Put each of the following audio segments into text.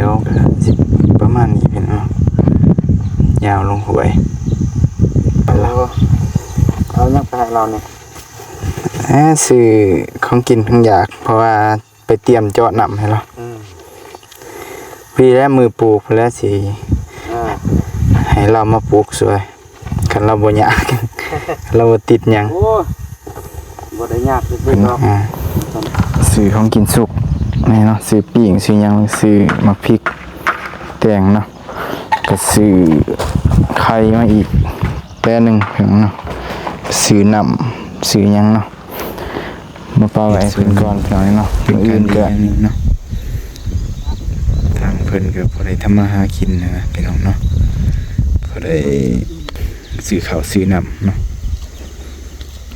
ເຮົາກໍຊິປະມານນີ້ພີ່ນ້ອງເນາະ ຍາວລົງຫ້ວຍ. ໂອ້ ເອົາຫຍັງໄປໃຫ້ລາວນີ້? ແອ ຊື້ຂອງກິນຂອງຢາກ ເພາະວ່າໄປຕຽມເຈາະນ້ຳໃຫ້ລາວ. ອືມ ພໍດີແລ້ວມື້ປູກພຸ້ນແຫຼະ ຊິ ອ່າ ໃຫ້ລາວມາປູກຊ່ວຍ. ຄັນລາວບໍ່ຍາກ ລາວບໍ່ຕິດຫຍັງ. ໂອ້ຍ ບໍ່ໄດ້ຍາກເລີຍດອກ. ອ່າ ຊື້ຂອງກິນສຸກນີ້ເນາະ ຊື້ປີ້ງ ຊື້ຫຍັງ ຊື້ໝາກພິກ ແຕງເນາະ ກໍຊື້ໄຂ່ມາອີກແປໜຶ່ງເນາະ ຊື້ນ້ຳ ຊື້ຫຍັງເນາະ. ມາປະໄວ້ເພິ່ນກ່ອນພີ່ນ້ອງເນາະ. ເປັນການດີຢ່າງໜຶ່ງເນາະ ທາງເພິ່ນກໍພໍໄດ້ທຳມາຫາກິນນະພີ່ນ້ອງເນາະ ພໍໄດ້ຊື້ເຂົ້າຊື້ນ້ຳເນາະ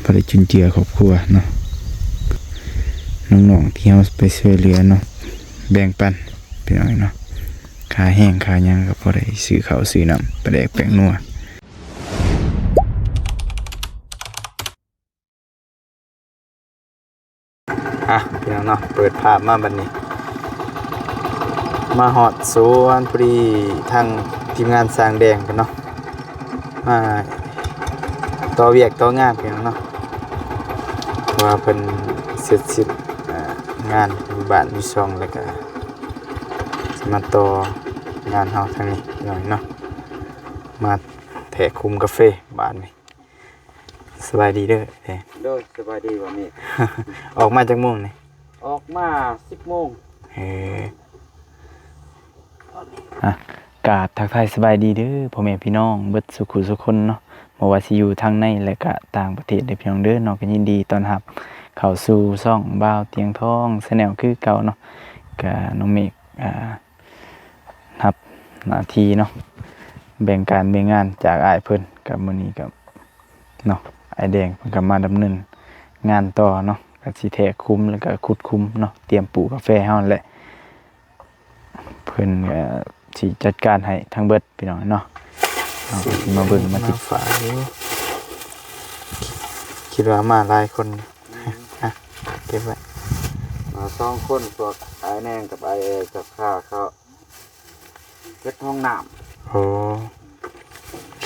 ພໍໄດ້ຈຸນເຈືອຄອບຄົວເນາະ. ນ້ອງໆທີ່ເຮົາໄປຊ່ວຍເຫຼືອເນາະ ແບ່ງປັນພີ່ນ້ອງເນາະ ຄ່າແຮງຄ່າຫຍັງກໍພໍໄດ້ຊື້ເຂົ້າຊື້ນ້ຳ ປາແດກແປ້ງນົວ. ອ່ະ ພີ່ນ້ອງເນາະ ເປີດພາບມາບັດນີ້ ມາຮອດສວນພໍດີ ທາງທີມງານຊ່າງແດງເພິ່ນເນາະ ມາຕໍ່ວຽກຕໍ່ງານພີ່ນ້ອງເນາະ ເພາະວ່າເພິ່ນເສັດສິ້ນ ອ່າ ງານຢູ່ບ້ານຢູ່ຊ່ອງ ແລ້ວກະຊິມາຕໍ່ງານເຮົາທາງນີ້ພີ່ນ້ອງເນາະ ມາແທກຄຸມກາເຟບາດນີ້. ສະບາຍດີເດີ. ໂດຍ ສະບາຍດີບ່າວເມກ. ອອກມາຈັກໂມງນີ້? ອອກມາສິບໂມງ. ເອີ ອ່ະ ກາບທັກທາຍສະບາຍດີເດີພໍ່ແມ່ພີ່ນ້ອງເບິດສູ່ຜູ້ສູ່ຄົນເນາະ ບໍ່ວ່າຊິຢູ່ທາງໃນ ແລະກະຕ່າງປະເທດເດີພີ່ນ້ອງເດີເນາະ. ກໍຍິນດີຕ້ອນຮັບເຂົ້າສູ່ຊ່ອງບ່າວຕຽງທອງ Channel ຄືເກົ່າເນາະ. ກະນ້ອງເມກ ອ່າ ຮັບໜ້າທີ່ເນາະ ແບ່ງການແບ່ງງານຈາກອ້າຍເພິ່ນ. ກໍມື້ນີ້ກໍເນາະ ອ້າຍແດງເພິ່ນກໍມາດຳເນີນງານຕໍ່ເນາະ ກໍຊິແທກຄຸມ ແລ້ວກໍຂຸດຄຸມເນາະ ຕຽມປູກກາແຟເຮົານັ້ນແຫຼະ. ເພິ່ນກໍຊິຈັດການໃຫ້ທັງເບິດພີ່ນ້ອງເນາະ. ເຮົາກໍຊິມາເບິ່ງມາຕິດຕາມ. ຄິດວ່າມາຫຼາຍຄົນ. ອືມ ອ່ະ ເກັບໄວ້ ມາສອງຄົນ ພວກອ້າຍແນງກັບອ້າຍແອກັບຂ້າເຂົາ. ເຮັດຫ້ອງນ້ຳ. ໂອ້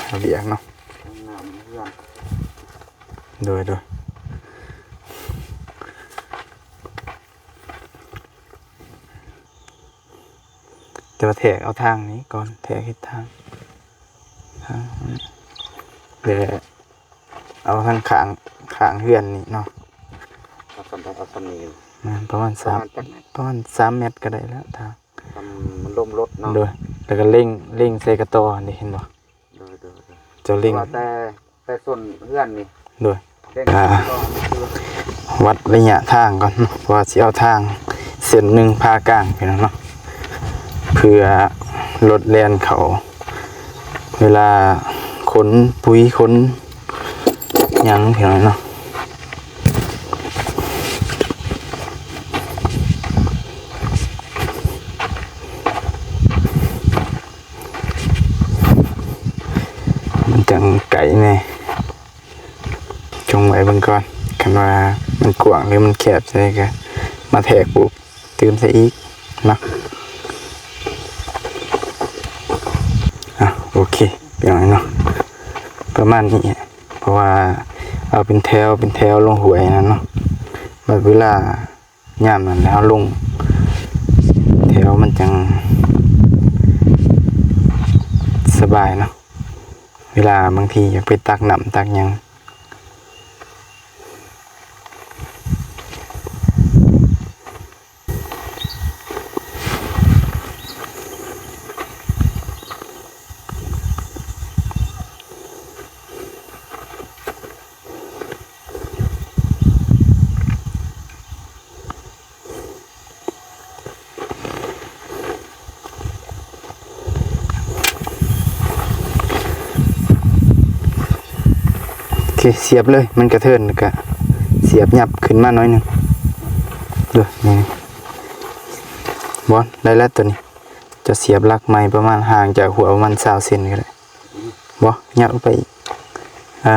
ຫາວຽກເນາະ ຫ້ອງນ້ຳເຮືອນ. ໂດຍ ໂດຍ. ແຕ່ວ່າແທກເອົາທາງນີ້ກ່ອນ ແທກເຮັດທາງ ທາງ ແລະ ເອົາທາງຂ້າງ ຂ້າງເຮືອນນີ້ເນາະ. ເອົາສ່ຳໃດ ເອົາສ່ຳນີ້? ແມ່ນ ປະມານສາມ ປະມານຈັກແມັດ? ປະມານສາມແມັດກໍໄດ້ແລ້ວ ທາງ ສ່ຳມັນລົມລົດເນາະ. ໂດຍ ແລ້ວກໍເລັງ ເລັງໃສ່ກະຕໍຫັ້ນເດ້ ເຫັນບໍ່? ໂດຍ ໂດຍ ໂດຍ. ເຈົ້າເລັງ ແຕ່ ແຕ່ສ່ວນເຮືອນນີ້. ໂດຍ ເລັງ ອ່າ ກະຕໍ ວັດໄລຍະທາງກ່ອນເນາະ ເພາະວ່າຊິເອົາທາງເສັ້ນໜຶ່ງຜ່າກາງ ພີ່ນ້ອງເນາະ ເພື່ອລົດແລ່ນເຂົ້າ ເວລາຂົນປຸ໋ຍຂົນຫຍັງ ພີ່ນ້ອງເນາະ. ມັນຈັ່ງໄກແດ່. ຈົ່ງໄວ້ເບິ່ງກ່ອນ ຄັນວ່າມັນກວ້າງ ຫຼື ມັນແຄບໃສ່ ກໍມາແທກປູກຕື່ມໃສ່ອີກເນາະ. ອ່ະ ໂອເຄ ພີ່ນ້ອງເນາະ ປະມານນີ້ ເພາະວ່າເອົາເປັນແຖວ ເປັນແຖວລົງຫ້ວຍນັ້ນເນາະ ບັດເວລາ ຍາມນັ້ນແລ້ວລົງແຖວມັນຈັ່ງສະບາຍເນາະ ເວລາບາງທີຢາກໄປຕັກນ້ຳຕັກຫຍັງ. ໂອເຄ ສຽບເລີຍ ມັນກະເທີນ ແລ້ວກະສຽບຫຍັບຂຶ້ນມາໜ້ອຍໜຶ່ງ ເດີ ນີ້ ບອນ ໄດ້ແລ້ວໂຕນີ້. ຈະສຽບຫຼັກໄມ້ປະມານ ຫ່າງຈາກຫົວປະມານຊາວເຊັນກໍໄດ້. ບໍ່ ຫຍັບລົງໄປອີກ. ເອີ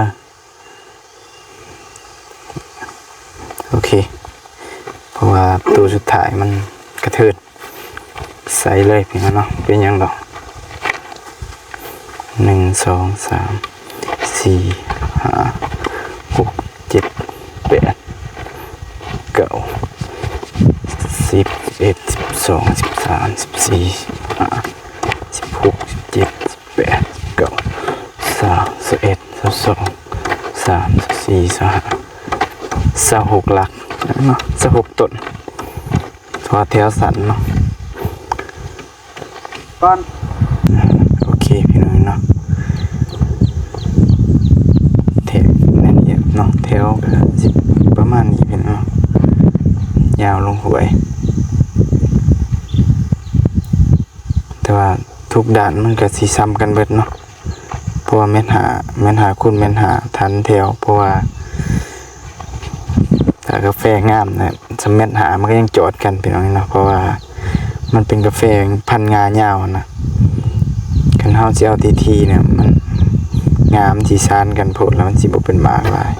ໂອເຄ ເພາະວ່າໂຕສຸດທ້າຍມັນກະເທີນ. ໃສ່ເລີຍພີ່ນ້ອງເນາະ ເປັນຫຍັງດອກ. ໜຶ່ງ ສອງ ສາມ ສີ່ ຫ້າ ຫົກ ເຈັດ ແປດ ເກົ້າ ສິບ ສິບເອັດ ສິບສອງ ສິບສາມ ສິບສີ່ ສິບຫ້າ ສິບຫົກ ສິບເຈັດ ສິບແປດ ສິບເກົ້າ ຊາວ ຊາວເອັດ ຊາວສອງ ຊາວສາມ ຊາວສີ່ ຊາວຫ້າ ຊາວຫົກຫຼັກເນາະ ຊາວຫົກຕົ້ນ ເພາະວ່າແຖວສັ້ນເນາະ. ກ່ອນ ໂອເຄພີ່ນ້ອງເນາະ ແຖວນັ້ນເນາະ ແຖວກໍຊິປະມານນີ້ພີ່ນ້ອງເນາະ ຍາວລົງຫ້ວຍ ແຕ່ວ່າທຸກດ້ານມັນກໍຊິສ່ຳກັນເບິດເນາະ. ເພາະວ່າແມັດຫ້າ ແມັດຫ້າຄູນແມັດຫ້າທັນແຖວ ເພາະວ່າຖ້າກາແຟງາມນະ ສຳແມັດຫ້າມັນກໍຍັງຈອດກັນພີ່ນ້ອງເນາະ ເພາະວ່າມັນເປັນກາແຟພັນງາຍາວນະ. ຄັນເຮົາຊິເອົາຖີ່ໆນະ ມັນງາມັນຊິຊານກັນໂພດ ແລ້ວມັນຊິບໍ່ເປັນໝາກຫຼາຍ.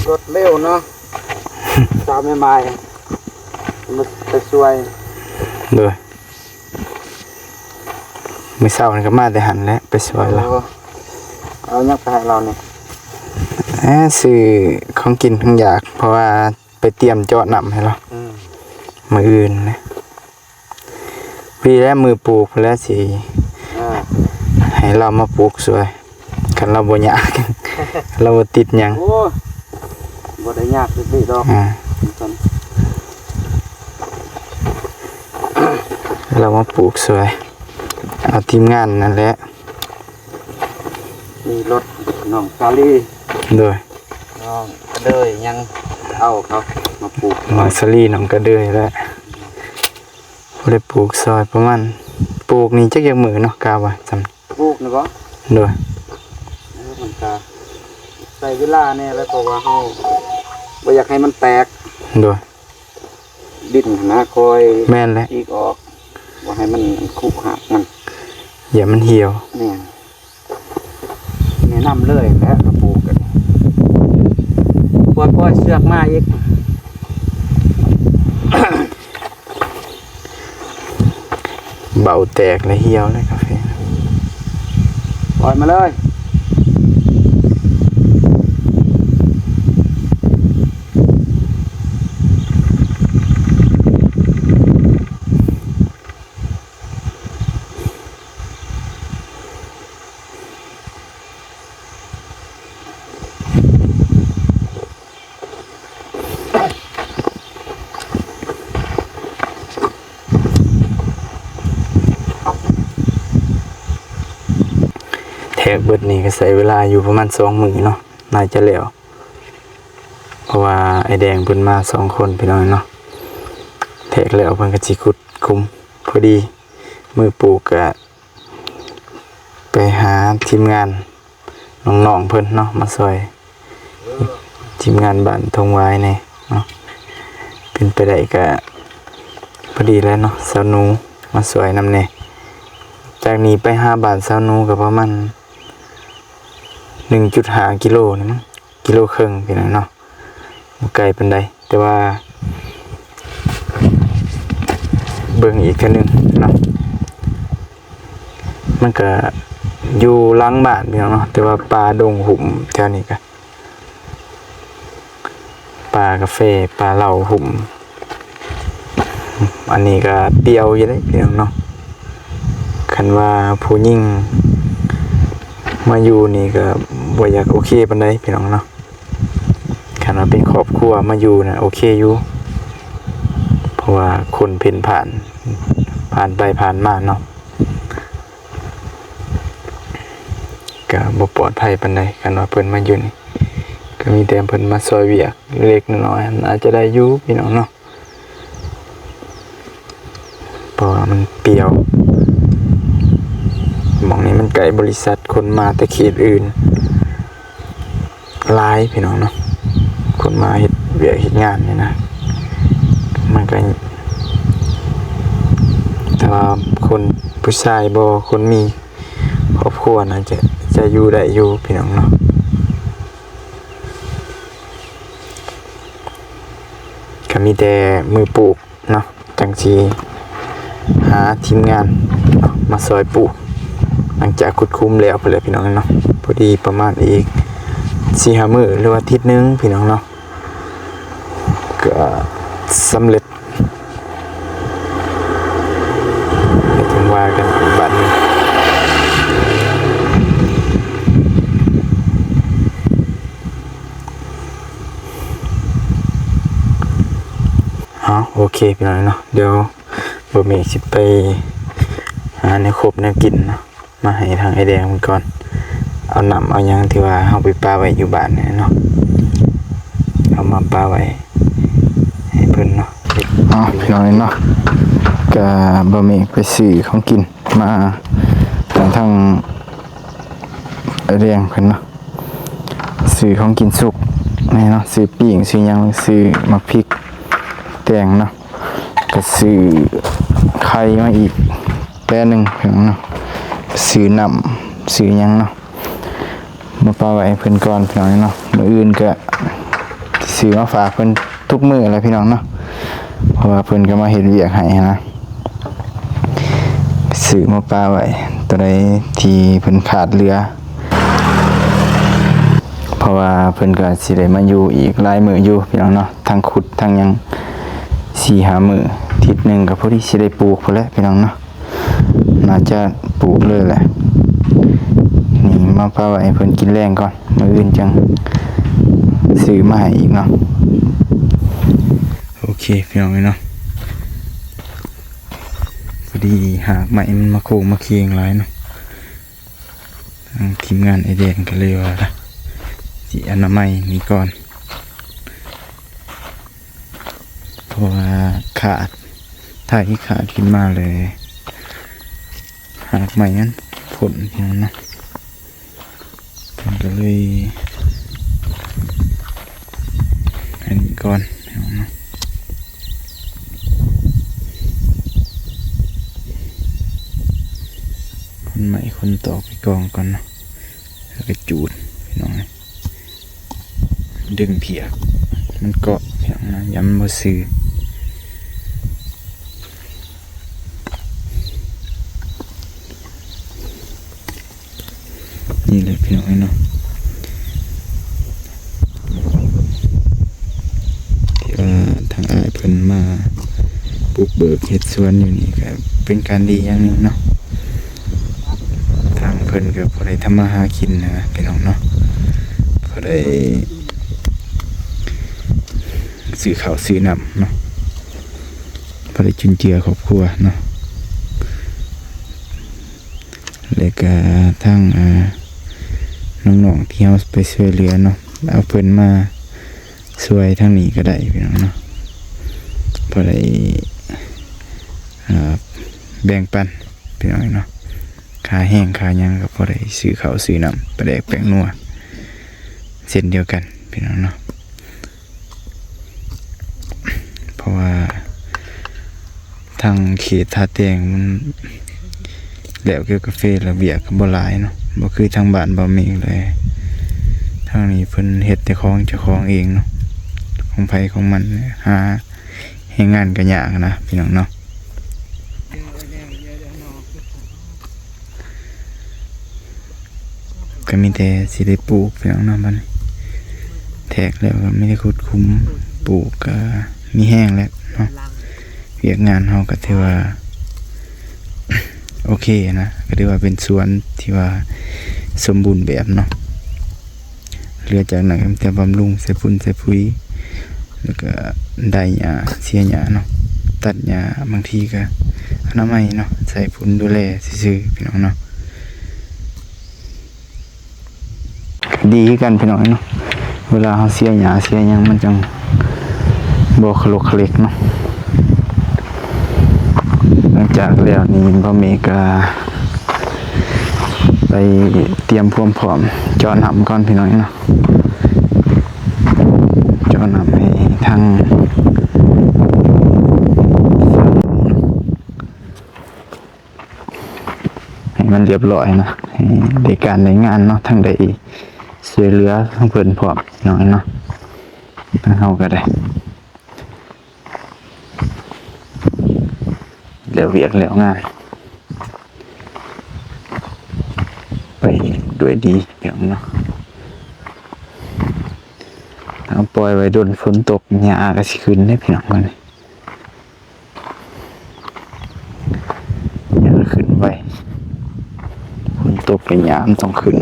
ລົດເລັວເນາະ ສາວໃໝ່ໆ ມາໄປຊ່ວຍ ໂດຍ ມື້ເຊົ້ານີ້ກໍມາແຕ່ຫັ້ນແຫຼະ ໄປຊ່ວຍລາວ. ເອົາຫຍັງໄປໃຫ້ລາວນີ້? ເອີ ຊື້ຂອງກິນຂອງຢາກ ເພາະວ່າໄປຕຽມເຈາະນ້ຳໃຫ້ລາວ ອືມ ມື້ອື່ນນະ. ປີແລ້ວມື້ປູກພຸ້ນແຫຼະຊິ ອ່າ ໃຫ້ລາວມາປູກຊ່ວຍ ຄັນລາວບໍ່ຍາກ ລາວບໍ່ຕິດຫຍັງ. ໂອ້ ບໍ່ໄດ້ຍາກເລີຍດອກ ອ່າ ລາວມາປູກຊ່ວຍ ເອົາທີມງານນັ້ນແຫຼະ. ມີລົດນ້ອງສາລີ ໂດຍ ນ້ອງກະເດີຍຍັງເອົາເຂົາມາປູກ ນ້ອງສາລີ ນ້ອງກະເດີຍແຫຼະ ຜູ້ໃດປູກຊ່ອຍປະມານ ປູກນີ້ຈັກ ຈັກມື້ເນາະ ກະວ່າຊ່ຳ ປູກນີ້ບໍ? ໂດຍ ເອີ ມັນກະໃຊ້ເວລາແດ່ແຫຼະ ເພາະວ່າເຮົາບໍ່ຢາກໃຫ້ມັນແຕກ ໂດຍ ດິນຫັ້ນນະ ຄ່ອຍ ແມ່ນແຫຼະ ອີກອອກ ບໍ່ໃຫ້ມັນ ມັນຂຸຂະມັນ ຢ່າມັນຫ່ຽວ ແມ່ນ. ແນະນຳເລີຍແຫຼະ ມາປູກກັນ ປ່ອຍໆເຊືອກມາອີກ ເບົາແຕກແລ້ວຫ່ຽວແລ້ວກາເຟ ປ່ອຍມາເລີຍ. ແທກເບິດນີ້ກໍໃຊ້ເວລາຢູ່ປະມານສອງມື້ເນາະ ໜ້າຈະແລ້ວ ເພາະວ່າອ້າຍແດງເພິ່ນມາສອງຄົນພີ່ນ້ອງເນາະ ແທກແລ້ວເພິ່ນກໍຊິຂຸດຂຸມ ພໍດີມື້ປູກກະ ໄປຫາທີມງານນ້ອງໆເພິ່ນເນາະ ມາຊ່ອຍທີມງານບ້ານທົ່ງຫວາຍແດ່ເນາະ ເປັນໄປໄດ້ກະພໍດີແຫຼະເນາະ ສາວໜູມາຊ່ວຍນຳແດ່. ຈາກນີ້ໄປຫາບ້ານສາວໜູກະປະມານໜຶ່ງຈຸດຫ້າກິໂລນີ້ມັ້ງ ກິໂລເຄິ່ງພີ່ນ້ອງເນາະ ບໍ່ໄກປານໃດ ແຕ່ວ່າເບິ່ງອີກເທື່ອໜຶ່ງເນາະ ມັນກະຢູ່ຫຼັງບ້ານພີ່ນ້ອງເນາະ ແຕ່ວ່າປ່າດົງຫຸ້ມແຖວນີ້ກະ ປ່າກາເຟ ປ່າເຫຼົ້າຫຸ້ມ ອັນນີ້ກະປ່ຽວຢູ່ເດ້ພີ່ນ້ອງເນາະ. ຄັນວ່າຜູ້ຍິງມາຢູ່ນີ້ກະບໍ່ຢາກໂອເຄປານໃດພີ່ນ້ອງເນາະ. ຄັນວ່າເປັນຄອບຄົວມາຢູ່ນະໂອເຄຢູ່ ເພາະວ່າຄົນເພນຜ່ານ ຜ່ານໄປຜ່ານມາເນາະ ກະບໍ່ປອດໄພປານໃດ. ຄັນວ່າເພິ່ນມາຢູ່ນີ້ ກະມີແຕ່ເພິ່ນມາຊ່ອຍວຽກເລັກໆນ້ອຍໆ ອາດຈະໄດ້ຢູ່ພີ່ນ້ອງເນາະ. ເພາະວ່າມັນປ່ຽວ ໝ່ອງນີ້ມັນໃກ້ບໍລິສັດ ຄົນມາແຕ່ເຂດອື່ນຫຼາຍພີ່ນ້ອງເນາະ ຄົນມາເຮັດວຽກເຮັດງານນີ້ນະ. ມັນກະ ຖ້າວ່າຄົນຜູ້ຊາຍບໍ່ ຄົນມີຄອບຄົວນະ ຈະ ຈະຢູ່ໄດ້ຢູ່ພີ່ນ້ອງເນາະ. ມີແຕ່ມືປູກເນາະ ຈັ່ງຊິຫາທີມງານເນາະ ມາຊ່ອຍປູກ ຫຼັງຈາກຂຸດຂຸມແລ້ວພຸ້ນແຫຼະພີ່ນ້ອງເນາະ. ພໍດີປະມານອີກສີ່ຫ້າມື້ ຫຼືວ່າອາທິດໜຶ່ງພີ່ນ້ອງເນາະ ກໍສຳເລັດ. ໄປຈັ່ງວ່າກັນບາດນີ້. ເອົາ ໂອເຄພີ່ນ້ອງເນາະ ດຽວບໍ່ມີຊິໄປຫາແນວຄົບແນວກິນເນາະ ມາໃຫ້ທາງອ້າຍແດງເພິ່ນກ່ອນ. ເອົານ້ຳເອົາຫຍັງທີ່ວ່າເຮົາໄປປະໄວ້ຢູ່ບ້ານນີ້ເນາະ ເອົາມາປະໄວ້ໃຫ້ເພິ່ນເນາະ. ເອົາ ພີ່ນ້ອງເນາະ ກະບໍ່ມີໄປຊື້ຂອງກິນມາໃຫ້ທາງອ້າຍແດງເພິ່ນເນາະ ຊື້ຂອງກິນສຸກນີ້ເນາະ ຊື້ປີ້ງ ຊື້ຫຍັງ ຊື້ໝາກພິກ ແຕງເນາະ ກະຊື້ໄຂ່ມາອີກແປໜຶ່ງເນາະ ຊື້ນ້ຳ ຊື້ຫຍັງເນາະ ມາປະໄວ້ໃຫ້ເພິ່ນກ່ອນພີ່ນ້ອງເນາະ. ມື້ອື່ນກະຊື້ມາຝາກເພິ່ນທຸກມື້ແຫຼະພີ່ນ້ອງເນາະ ເພາະວ່າເພິ່ນກະມາເຮັດວຽກໃຫ້ຫັ້ນນະ. ຊື້ມາປະໄວ້ ໂຕໃດທີ່ເພິ່ນຂາດເຫຼືອ ເພາະວ່າເພິ່ນກໍຊິໄດ້ມາຢູ່ອີກຫຼາຍມື້ຢູ່ພີ່ນ້ອງເນາະ ທັງຂຸດທັງຫຍັງ ສີ່ຫ້າມື້ ທິດໜຶ່ງກໍພໍດີຊິໄດ້ປູກພຸ້ນແຫຼະພີ່ນ້ອງເນາະ. ໜ້າຈະປູກເລີຍແຫຼະ ນີ້ມາປະໄວ້ໃຫ້ເພິ່ນກິນແລງກ່ອນ ມື້ອື່ນຈັ່ງຊື້ມາໃຫ້ອີກເນາະ. ໂອເຄພີ່ນ້ອງເອີຍເນາະ ພໍດີຫາກໄມ້ມັນມາໂຄ້ງມາເຄງຫຼາຍເນາະ ທາງທີມງານອ້າຍແດງກໍເລີຍວ່າຊິອະນາໄມນີ້ກ່ອນ ເພາະວ່າຂາດ ໄຖຂາດຂຶ້ນມາເລີຍ ຫາກໄມ້ມັນພົ້ນພີ່ນ້ອງເນາະ. ເພິ່ນກໍເລີຍອັນນີ້ກ່ອນເນາະ ຂົນໄມ້ຂົນຕອກໄປກອງກ່ອນເນາະ ແລ້ວກໍຈູດພີ່ນ້ອງ ດຶງເຜືອກມັນເກາະພີ່ນ້ອງເນາະ ຢ້ານມັນບໍ່ຊື່. ນີ້ແຫຼະພີ່ນ້ອງເອີຍເນາະ ທີ່ວ່າທາງອ້າຍເພິ່ນມາບຸກເບີກເຮັດສວນຢູ່ນີ້ ກໍເປັນການດີຢ່າງໜຶ່ງເນາະ ທາງເພິ່ນກໍພໍໄດ້ທຳມາຫາກິນນະພີ່ນ້ອງເນາະ ພໍໄດ້ຊື້ເຂົ້າຊື້ນ້ຳເນາະ ພໍໄດ້ຈຸນເຈືອຄອບຄົວເນາະ. ແລ້ວກະທາງ ອ່າ ນ້ອງໆ ທີ່ເຮົາໄປຊ່ວຍເຫຼືອເນາະ ເອົາເພິ່ນມາຊ່ວຍທາງນີ້ກໍໄດ້ພີ່ນ້ອງເນາະ ພໍໄດ້ ອ່າ ແບ່ງປັນພີ່ນ້ອງເນາະ ຄ່າແຮງຄ່າຫຍັງກໍພໍໄດ້ຊື້ເຂົ້າຊື້ນ້ຳ ປາແດກແປ້ງນົວເຊັ່ນດຽວກັນພີ່ນ້ອງເນາະ. ເພາະວ່າທາງເຂດທ່າແຕງມັນແລ້ວກ່ຽວກາເຟແລ້ວ ວຽກກໍບໍ່ຫຼາຍເນາະ ບໍ່ຄືທາງບ້ານບ່າວເມກເລີຍ ທາງນີ້ເພິ່ນເຮັດແຕ່ຂອງເຈົ້າຂອງເອງເນາະ ຂອງໃຜຂອງມັນ ຫາແຮງງານກໍຍາກນະພີ່ນ້ອງເນາະ. ກໍມີແຕ່ຊິໄດ້ປູກພີ່ນ້ອງເນາະ ບັດນີ້ແທກແລ້ວກໍມີແຕ່ຂຸດຂຸມ ປູກກໍມີແຮງແລ້ວເນາະ ວຽກງານເຮົາກໍຖືວ່າໂອເຄນະ ກໍຖືວ່າເປັນສວນທີ່ວ່າສົມບູນແບບເນາະ. ເຫຼືອຈາກນັ້ນກໍມີແຕ່ບຳລຸງ ໃສ່ຝຸ່ນໃສ່ປຸຍ ແລ້ວກໍໄດຫຍ້າ ເສຍຫຍ້າເນາະ ຕັດຫຍ້າ ບາງທີກໍອະນາໄມເນາະ ໃສ່ຝຸ່ນດູແລຊື່ໆ ພີ່ນ້ອງເນາະ. ດີຄືກັນພີ່ນ້ອງເນາະ ເວລາເຮົາເສຍຫຍ້າເສຍຫຍັງ ມັນຈັ່ງບໍ່ຂະຫຼົກຂະເຫຼັກເນາະ. ຫຼັງຈາກແລ້ວນີ້ ບ່າວເມກກໍໄປຕຽມຄວາມພ້ອມເຈາະນ້ຳກ່ອນພີ່ນ້ອງເນາະ ເຈາະນ້ຳໃຫ້ທາງ ໃຫ້ມັນລຽບລ້ອຍນະ ໃຫ້ໄດ້ການໄດ້ງານເນາະ ທັງໄດ້ຊ່ວຍເຫຼືອທາງເພິ່ນພ້ອມພີ່ນ້ອງເນາະ ທາງເຮົາກໍໄດ້ ລ້ວວຽກແລ້ວງານໄປດ້ວຍດີພີ່ນ້ອງເນາະ. ເຮົາປ່ອຍໄວ້ດົນ ຝົນຕົກຫຍ້າກໍຊິຂຶ້ນເດ້ພີ່ນ້ອງ ບາດນີ້ ຫຍ້າຂຶ້ນໄວ ຝົນຕົກແລ້ວຫຍ້າມັນຕ້ອງຂຶ້ນ.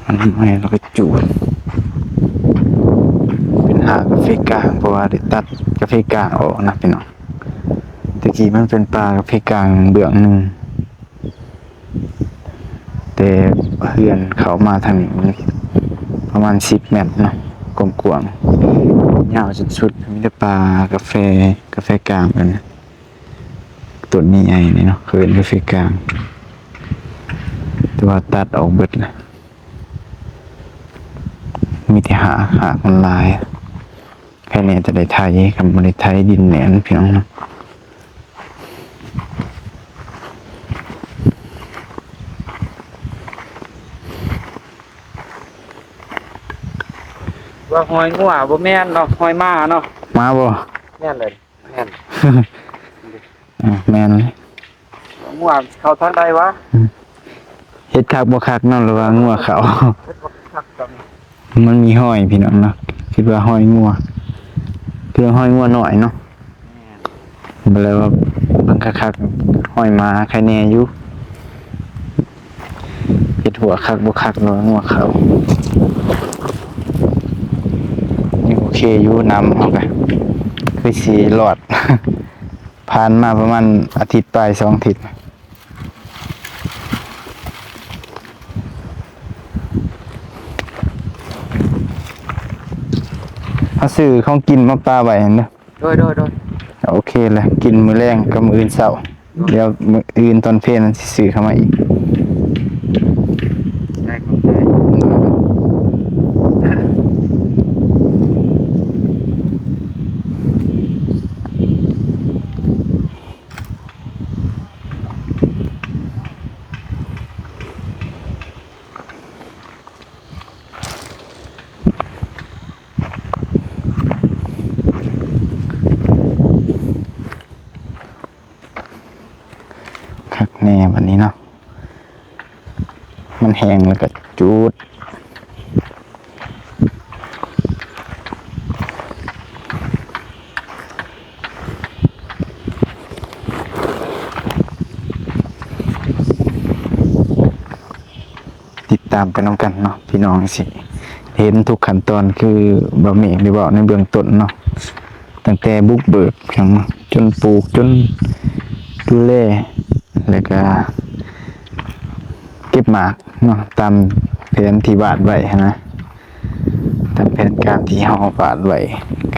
ອັນນີ້ແລ້ວກໍຈູດ ເປັນຫາກາເຟກາງ ເພາະວ່າໄດ້ຕັດກາເຟກາງອອກນະພີ່ນ້ອງ. ແຕ່ກີ້ມັນເປັນປ່າກາເຟກາງເບື້ອງໜຶ່ງ ແຕ່ເຮືອນເຂົ້າມາທາງນີ້ມັນປະມານສິບແມັດເນາະ ກວ້າງໆ ຍາວຈົນສຸດ ມີແຕ່ປ່າກາເຟ ກາເຟກາງ ອັນຕົ້ນໃຫຍ່ໆນີ້ເນາະ ເອີ້ນກາເຟກາງ ແຕ່ວ່າຕັດອອກເບິດລະ ມີແຕ່ຫາກ ຫາກມັນຫຼາຍ. ໃຄແນ່ຈະໄດ້ໄຖ ຄັນບໍ່ໄດ້ໄຖດິນແໜ້ນພີ່ນ້ອງເນາະ. ວ່າຮອຍງົວ ບໍ່ແມ່ນເນາະ ຮອຍມ້າເນາະ. ມ້າບໍ່? ແມ່ນເລີຍ ແມ່ນ. ອືມ ແມ່ນເລີຍ. ງົວເຂົ້າທາງໃດວະ? ອືມ ເຮັດຄັກບໍ່ຄັກເນາະ ຫຼືວ່າງົວເຂົ້າ? ເຮັດບໍ່ຄັກຕອນນີ້ ມັນມີຮອຍພີ່ນ້ອງເນາະ ຄິດວ່າຮອຍງົວ ຄືຮອຍງົວນ້ອຍເນາະ. ແມ່ນ ບໍ່ແລ້ວວ່າເບິ່ງຄັກໆ ຮອຍໝາໄຄແນ່ຢູ່. ເຮັດຫົວຄັກບໍ່ຄັກ ລອງຫົວເຂົ້າ. ຍັງໂອເຄຢູ່ ນ້ຳເຮົາກະຄືຊິລອດ ຜ່ານມາປະມານອາທິດປາຍ ສອງອາທິດ. ເຮົາຊື້ຂອງກິນມາປະໄວ້ຫັ້ນເດີ. ໂດຍ ໂດຍ ໂດຍ. ໂອເຄແລ້ວ ກິນມື້ແລງກັບມື້ອື່ນເຊົ້າ. ໂດຍ. ດຽວມື້ອື່ນຕອນເພນຊິຊື້ເຂົ້າມາອີກ. ໄດ້ ຂອບໃຈ. ຄັກແນ່ບັດນີ້ເນາະ ມັນແຫ້ງແລ້ວກໍຈູດ. ຕິດຕາມໄປນຳກັນເນາະ ພີ່ນ້ອງຊິເຫັນທຸກຂັ້ນຕອນ ຄືບ່າວເມກໄດ້ເວົ້າໃນເບື້ອງຕົ້ນເນາະ ຕັ້ງແຕ່ບຸກເບີກຫຍັງ ຈົນປູກ ຈົນດູແລ ແລ້ວກະເກັບໝາກເນາະ ຕາມແຜນທີ່ວາດໄວ້ຫັ້ນນະ ຕາມແຜນການທີ່ເຮົາວາດໄວ້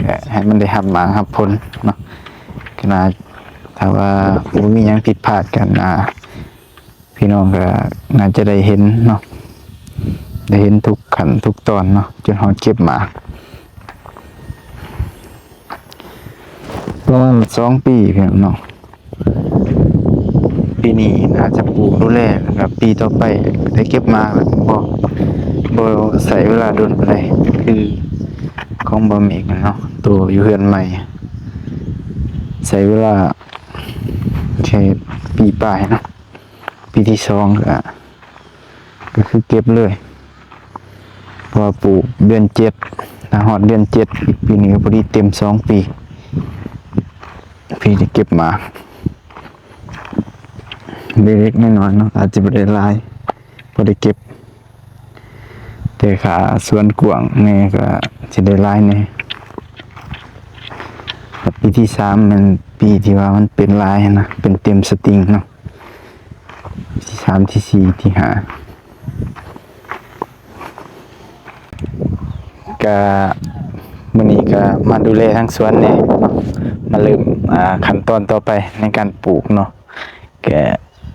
ກະໃຫ້ມັນໄດ້ຮັບໝາກຮັບຜົນເນາະ. ກະໜ້າ ຖ້າວ່າບໍ່ມີຫຍັງຜິດພາດກັນນະ ພີ່ນ້ອງກໍໜ້າຈະໄດ້ເຫັນເນາະ ໄດ້ເຫັນທຸກຂັ້ນທຸກຕອນເນາະ ຈົນຮອດເກັບໝາກ ປະມານສອງປີພີ່ນ້ອງເນາະ. ປີນີ້ໜ້າຈະປູກດູແລ ແລ້ວກໍປີຕໍ່ໄປໄດ້ເກັບໝາກ ແລ້ວກໍບໍ່ ບໍ່ໃຊ້ເວລາດົນປານໃດ ຄືຂອງບ່າວເມກເນາະ ໂຕຢູ່ເຮືອນໃໝ່ ໃຊ້ເວລາແຄ່ປີປາຍເນາະ. ປີທີສອງກໍ ກໍຄືເກັບເລີຍ ເພາະວ່າປູກເດືອນເຈັດ ຖ້າຮອດເດືອນເຈັດ ປີນີ້ກໍພໍດີເຕັມສອງປີ ປີທີ່ເກັບມາ ເລັກໆນ້ອຍໆເນາະ ອາດຈະບໍ່ໄດ້ຫຼາຍ ພໍໄດ້ເກັບ. ແຕ່ຖ້າສວນກວ້າງແດ່ກໍຊິໄດ້ຫຼາຍແດ່. ແລ້ວປີທີສາມແມ່ນປີທີ່ວ່າມັນເປັນຫຼາຍຫັ້ນນະ ເປັນເຕັມສະຕິງເນາະ. ທີສາມ ທີສີ່ ທີຫ້າ ກະມື້ນີ້ກະມາດູແລທາງສວນແດ່ເນາະ ມາເລີ່ມ ອ່າ ຂັ້ນຕອນຕໍ່ໄປໃນການປູກເນາະ. ກະ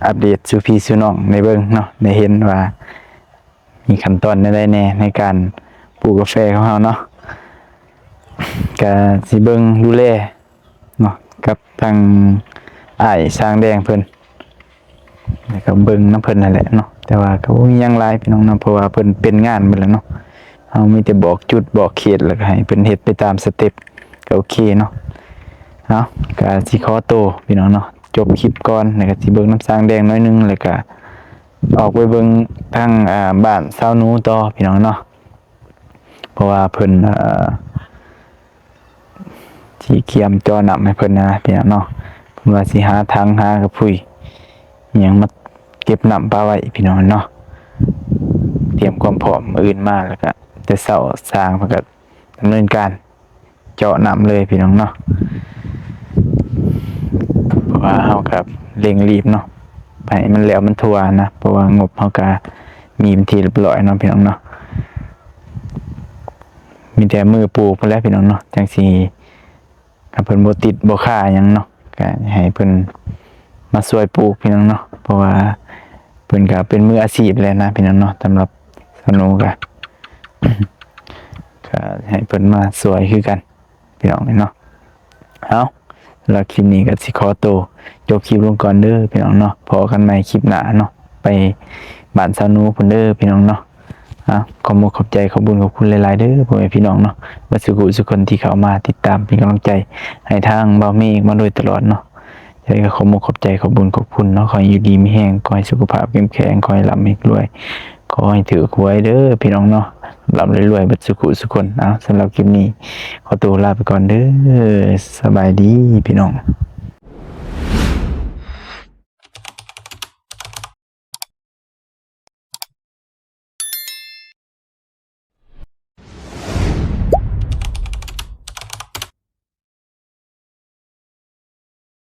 ອັບເດດສູ່ພີ່ສູ່ນ້ອງໄດ້ເບິ່ງເນາະ ໄດ້ເຫັນວ່າມີຂັ້ນຕອນແນວໃດແດ່ໃນການປູກກາແຟຂອງເຮົາເນາະ. ກະຊິເບິ່ງດູແລເນາະ ກັບທາງ ອ້າຍຊ່າງແດງເພິ່ນ ແລ້ວກໍເບິ່ງນຳເພິ່ນນັ້ນແຫຼະເນາະ. ແຕ່ວ່າກໍບໍ່ມີຫຍັງຫຼາຍພີ່ນ້ອງເນາະ ເພາະວ່າເພິ່ນເປັນງານໝົດແລ້ວເນາະ. ເຮົາມີແຕ່ບອກຈຸດບອກເຂດ ແລ້ວກໍໃຫ້ເພິ່ນເຮັດໄປຕາມສະເຕັບ ກໍໂອເຄເນາະ. ເອົາ ກໍຊິຂໍໂຕພີ່ນ້ອງເນາະ ຈົບຄລິບກ່ອນ ແລ້ວກໍຊິເບິ່ງນຳຊ່າງແດງໜ້ອຍໜຶ່ງ ແລ້ວກໍອອກໄປເບິ່ງທາງ ອ່າ ບ້ານຊາວໜູຕໍ່ພີ່ນ້ອງເນາະ. ເພາະວ່າເພິ່ນ ເອີ ຊິກຽມເຈາະນ້ຳໃຫ້ເພິ່ນນະພີ່ນ້ອງເນາະ. ເພິ່ນວ່າຊິຫາຖັງຫາກະພຸ້ຍອີ່ຫຍັງມາເກັບນ້ຳປະໄວ້ພີ່ນ້ອງເນາະ. ຕຽມຄວາມພ້ອມມື້ອື່ນມາ ແລ້ວກະແຕ່ເຊົ້າຊ່າງເພິ່ນກະດຳເນີນການເຈາະນ້ຳເລີຍພີ່ນ້ອງເນາະ. ເພາະວ່າເຮົາກະເລັ່ງລີບເນາະ ໃຫ້ມັນແລ້ວມັນທົ່ວນະ ເພາະວ່າງົບເຮົາກະມີເປັນທີ່ຮຽບຮ້ອຍເນາະພີ່ນ້ອງເນາະ. ມີແຕ່ມືປູກພຸ້ນແຫຼະພີ່ນ້ອງເນາະ ຈັ່ງຊິ ຄັນເພິ່ນບໍ່ຕິດບໍ່ຄາຫຍັງເນາະ ກະໃຫ້ເພິ່ນມາຊ່ວຍປູກພີ່ນ້ອງເນາະ. ເພາະວ່າເພິ່ນກະເປັນມືອາຊີບແລ້ວນະພີ່ນ້ອງເນາະ. ສຳລັບສາວໜູກະ ກະໃຫ້ເພິ່ນມາຊ່ວຍຄືກັນພີ່ນ້ອງເນາະ. ເອົາ ສຳລັບຄລິບນີ້ກໍຊິຂໍໂຕຈົບຄລິບລົງກ່ອນເດີພີ່ນ້ອງເນາະ. ພໍ້ກັນໃໝ່ຄລິບໜ້າເນາະ ໄປບ້ານຊາວໜູພຸ້ນເດີພີ່ນ້ອງເນາະ. ເອົາ ຂອບມຸກຂອບໃຈ ຂອບບຸນຂອບຄຸນຫຼາຍໆເດີພໍ່ແມ່ພີ່ນ້ອງເນາະ ເບິດສູ່ຜູ້ສູ່ຄົນທີ່ເຂົ້າມາຕິດຕາມເປັນກຳລັງໃຈໃຫ້ທາງບ່າວເມກມາໂດຍຕະຫຼອດເນາະ. ຈັ່ງໃດກໍຂອບມຸກຂອບໃຈ ຂອບບຸນຂອບຄຸນເນາະ. ຂໍໃຫ້ຢູ່ດີມີແຮງ ຂໍໃຫ້ສຸຂະພາບເຂັ້ມແຂງ ຂໍໃຫ້ລ່ຳໃຫ້ລວຍ ຂໍໃຫ້ຖືກຫວຍເດີພີ່ນ້ອງເນາະ ລ່ຳລວຍໆເບິດສູ່ຜູ້ສູ່ຄົນ. ເອົາ ສຳລັບຄລິບນີ້ຂໍໂຕລາໄປກ່ອນເດີ. ສະບາຍດີພີ່ນ້ອງ.